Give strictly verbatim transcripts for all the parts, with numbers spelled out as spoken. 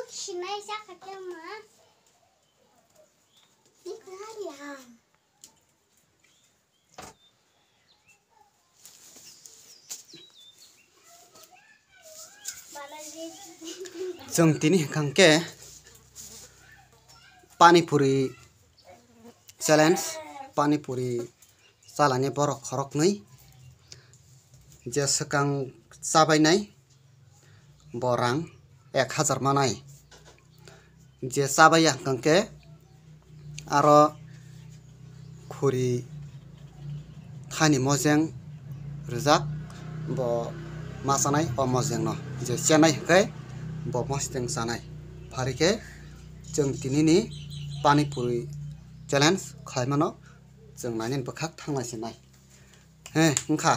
Sinai jakha khe ma. Ni kwlai ya. Chwng tini hwnkhe pani puri challenge, pani puri chalani borok khoroknwi je swkang chabainai bo rang ek hajar manai. Je chabaiya hwnkhe aro khuri thani mojeng rijak bo ma chanai o mojengno. Je chenai hwnkhe bo mositeng chanai. Phari khe chwng tinini pani puri challenge khlaimano chwng nainani bwkhak thanglai se nai. He, wngkha.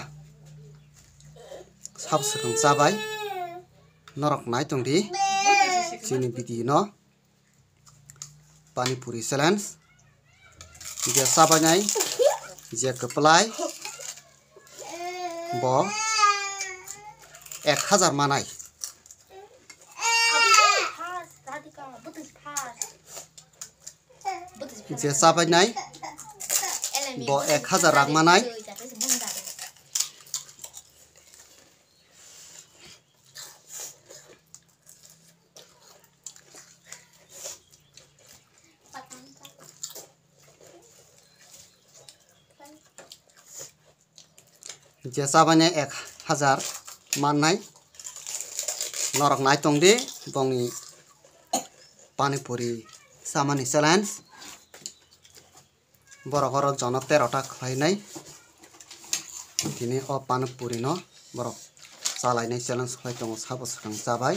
Sabo swkang chabai. Norok nai tongdi. Chini video no. Pani puri challenge. Je chabainai, je kwplai, bo ek hajar manai. Je chabainai, bo ek hajar rang manai. Je chabainai ek hajar mannai. Norok nai tongdi bongni pani puri chamani challenge. Borok oro jono tero ta khlainai. Tini o pani puri no borok chalainai challenge khlai tongo, sabo swkang chabai.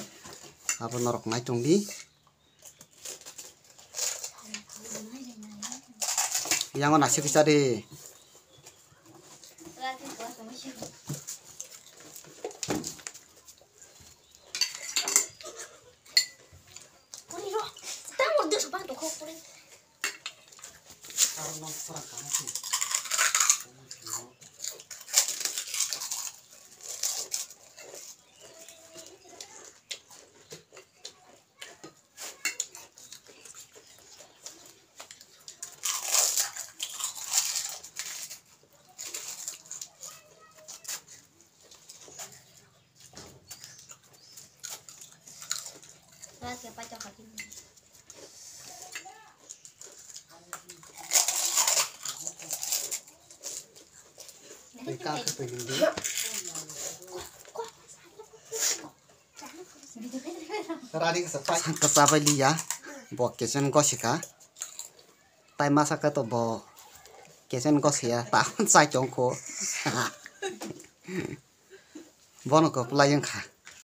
Abo norok nai tongdi. Yango naisik kisa di. Saka chabai liya, bo kesen gosika. Tai masa khe to bo kesen gosiya, ta chai tongkho. Bono kwplai wngkha.